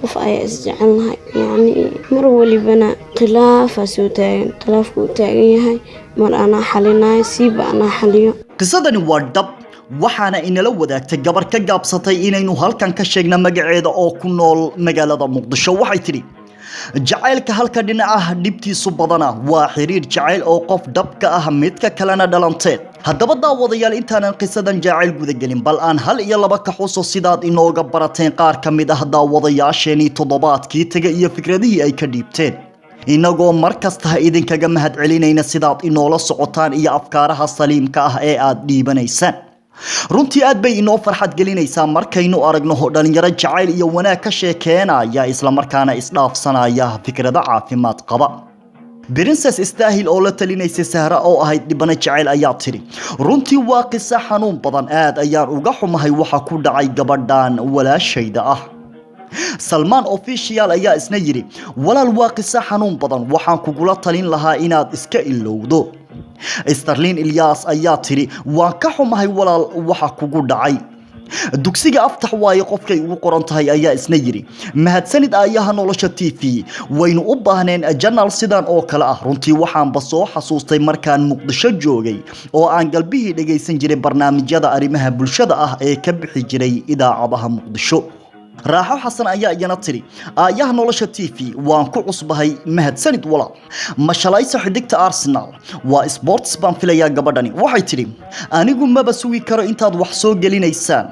Qof ayaa isjecelnahay, yacni mar walibana khilaafaa soo taagan, khilaafku uu taagan yahay, mar anaa xalinayo, siiba anaa xaliyo. Qisadani waa dhab, waxaana inala wadaagtay gabar ka gaabsatay inaynu halkan ka sheegna magaceeda oo ku nool magaalada Muqdisho. Waxay tidhi: jacaylka halka dhinac ah dhibtiisu badana, waa xiriir jacayl oo qof dhabka ah, midka kalena dhalanteed. Haddaba daawadayaal, intaanan qisadan jacayl gudagelin, bal aan hal iyo laba ka xuso sidaad inooga barateen qaar ka mid ah daawadayaasheenii toddobaadkii taga iyo fikradihii ay ka dhiibteen, inagoo mar kasta idinkaga mahad celinayna sidaad inoola socotaan iyo afkaaraha saliimka ah ee aad dhiibanaysaan. Runtii aad bay inoo farxad gelinaysaa markaynu aragno dhalinyaro jacayl iyo wanaag ka sheekeenaya, islamarkaana isdhaafsanaya fikrado caafimaad qaba. Princess Istaahil oo la talinaysay Sahra oo ahayd dhibano jacayl ayaa tidhi: runtii waa qiso xanuun badan, aad ayaan uga xumahay waxa ku dhacay gabadhan walaashayda ah. Salmaan Official ayaa isna yidhi: walaal, waa qiso xanuun badan, waxaan kugula talin lahaa inaad iska ilowdo. Starlin Ilyas ayaa tidhi: waan ka xumahay walaal waxa kugu dhacay. Dugsiga Aftax waaye qofkay ugu qoran tahay ayaa isna yidhi: mahadsanid Aayaha Nolosha TV, waynu u baahneen channel sidan oo kale ah. Runtii waxaanba soo xasuustay markaan Muqdisho joogay oo aan galbihii dhagaysan jiray barnaamijyada arrimaha bulshada ah ee ka bixi jiray idaacadaha Muqdisho. Raaxo Xasan ayaa iyana tidhi: Aayaha Nolosha TV waan ku cusbahay, mahadsanid walaal. Mashalayso xidigta Arsenal, waa sports baan filayaa gabadhani, waxay tidhi: anigu maba sugi karo intaad wax soo gelinaysaan,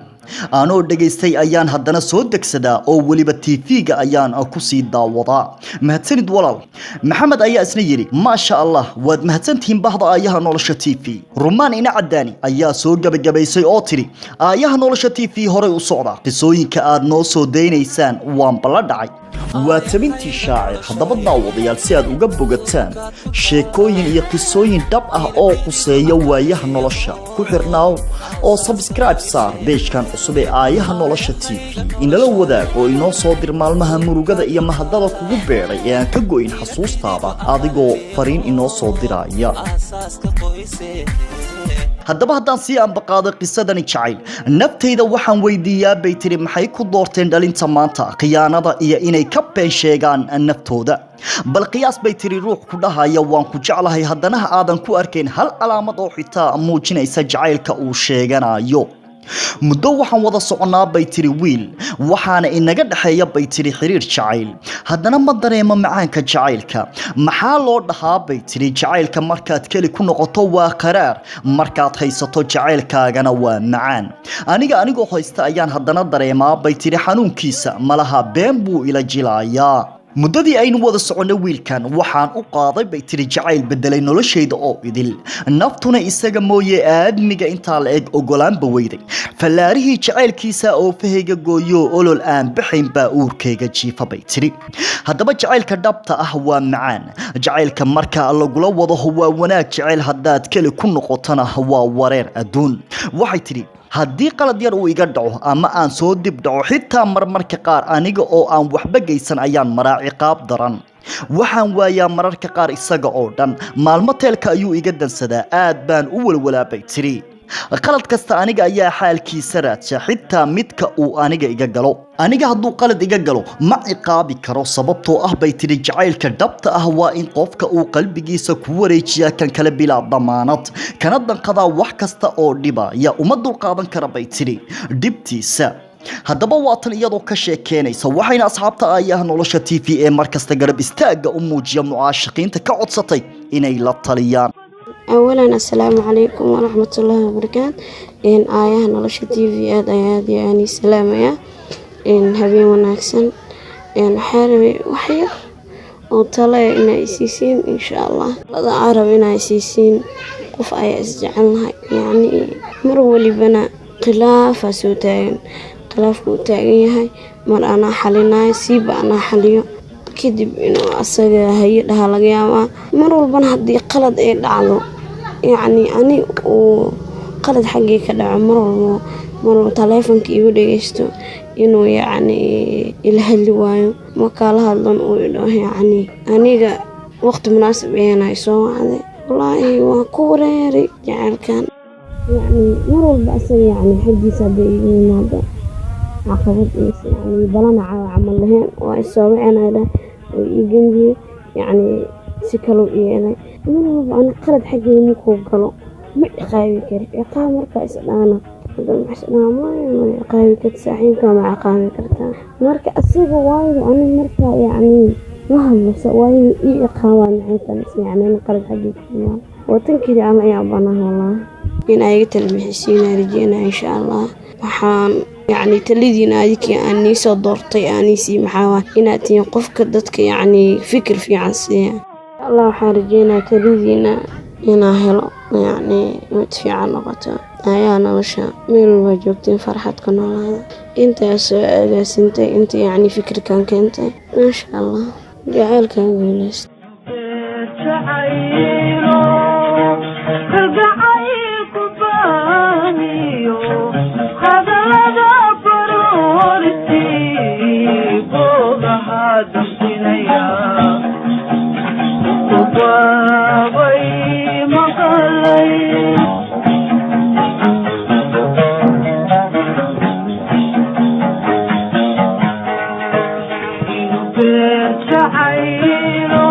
anoo dhegaystay ayaan haddana soo degsadaa oo weliba TV-ga ayaan kusii daawadaa. Mahadsanid walaal. Maxamed ayaa isna yidhi: maasha Allah, waad mahadsantihiin bahda Aayaha Nolosha TV. Rumaan Ina Cadaani ayaa soo gebagabaysay oo tidhi: Aayaha Nolosha TV horay u socda, qisooyinka aad noo soo daynaysaan waan balla dhacay. Waa tabintii Shaacir. Haddaba daawadayaal, si aad uga bogataan sheekooyin iyo qisooyin dhab ah oo quseeya waayaha nolosha, ku xirnaaw oo subscribe saar page-kan cusub ee Aayaha Nolosha TV. Inala wadaag oo inoo soo dir maalmaha murugada iyo mahadada kugu beedhay ee aan ka go'in xasuustaada, adigoo fariin inoo soo diraya. Haddaba haddaan sii ambaqaado qisadani jacayl, naftayda waxaan weydiiyaa, bay tiri, maxay ku doorteen dhalinta maanta khiyaanada iyo inay ka been sheegaan naftooda? Bal qiyaas, bay tiri, ruux ku dhahaya waan ku jeclahay, haddana ha aadan ku arkayn hal calaamad oo xitaa muujinaysa jacaylka uu sheeganayo. Muddo waxaan wada soconnaa, bay tiri, wiil, waxaana inaga dhexeeya, bay tiri, xiriir jacayl, haddana ma dareemo macaanka jacaylka. Maxaa loo dhahaa, bay tiri, jacaylka markaad keli ku noqoto waa qaraar, markaad haysato jacaylkaagana waa macaan? Aniga anigoo haysta ayaan haddana dareemaa, bay tiri, xanuunkiisa. Malaha been buu ila jilaayaa. Muddadii aynu wada soconay wiilkan, waxaan u qaaday, bay tiri, jacayl bedelay noloshayda oo idil, naftuna isaga mooye aadmiga intaa la eg ogolaanba weyday. Fallaarihii jacaylkiisa oo fahayga gooyo, olol aan baxayn baa uurkayga jiifa, bay tiri. Haddaba jacaylka dhabta ah waa macaan. Jacaylka marka lagula wado waa wanaag, jacayl haddaad keli ku noqotona waa wareer adduun. Waxay tidhi: haddii qalad yar uu iga dhaco ama aan soo dib dhaco, xitaa marmarka qaar aniga oo aan waxba geysan ayaan maraa ciqaab daran. Waxaan waayaa mararka qaar isaga oo dhan. Maalmo teelka ayuu iga dansadaa, aad baan u walwalaa, bay tiri. Qalad kasta aniga ayaa xaalkiisa raadsha, xitaa midka uu aniga iga galo. Aniga hadduu qalad iga galo ma ciqaabi karo, sababtoo ah, bay tidhi, jacaylka dhabta ah waa in qofka uu qalbigiisa ku wareejiyaa kan kale bilaa damaanad, kana danqadaa wax kasta oo dhibaya. Uma dulqaadan kara, bay tidhi, dhibtiisa. Haddaba waa tan iyadoo ka sheekeynaysa, waxayna asxaabta Aayaha Nolosha TV ee markasta garab istaagga u muujiya mucaashaqiinta ka codsatay inay la taliyaan. Awalan, assalaamu calaykum waraxmatullaahi wabarakaatu. Aayaha Nolosha TV aad ayaa aad iyo aan ii salaamaya. Habeen wanaagsan. Waxaa rabay wax yar oo talo ah inaa isiisiin, insha Allah. Talada aan rabo inaa isiisiin: qof ayaa isjecelnahay, yacni mar walibana khilaafaa soo taagan, khilaafku uu taagan yahay, mar anaa xalinayo, siiba anaa xaliyo, kadib inuu asaga haye dhaha laga yaabaa. Mar walbana haddii qalad ay dhacdo, yacni ani uu qalad xaggii ka dhaco, mar walba mar walba taleefanka igu dhageysto, inuu yacni ila hadli waayo, markaa la hadlan uu idhaho yacni aniga waqti munaasib ayaan soo wacday. Wallaahi waan ku wareeray jacaylkan. Yacni mar walba asaga yacni xaggiisa hadday iga yimaado. Caqabad mise yacni balana caawa camal lahayn, waa isoo waceen, ay dhahay oo ii gembiyey, yacni si kaluu i yeelay. Mar walba ani qalad xaggeyga markuu galo ma ciqaabi kari. Ciqaab markaa is dhahana, hadana waxaa is dhahaa, maya, ma ciqaabi karti saaxiibkaa, ma ciqaabi kartaa. Marka asiga waayo ani markaa yacni la hadlaysa waayo ii ciqaabaa, maxay tahay mise yacni ani qalad xaggeyga ka imaado? Waa tan keliya aan la yaabanahay wallaahi. In ay iga tala bixisiin rajeynaya, insha Allah. Waxaan yacni taladiina adikii aan niisoo doortay aaniisii, maxaa waay inaad tihiin qofka dadka yacni fikir fiican siiya. Allah, waxaan rajeynaya taladiina inaa helo, yacni mid fiican noqoto ayaa nolosha. Meel walbaa joogtiin, farxad ka noolaada. Intaas soo agaasintay, inta yacni fikirkan keentay, maasha Allah, jaceylkan guuleysta. Jacaylo kalgacaylku baahiyo, hadalada baroorti boogaha damqinaya kubaabay maqalay. Jacaylo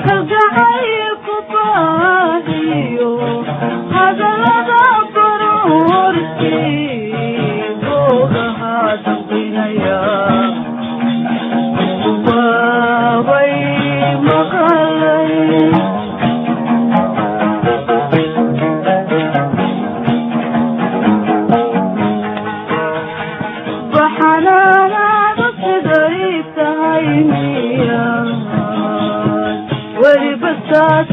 kalgacaylku baahiyo, hadalada baroorti boogaha damqinaya kubaabay maqalay. Baxanaanaadu siday tahay miya weliba saas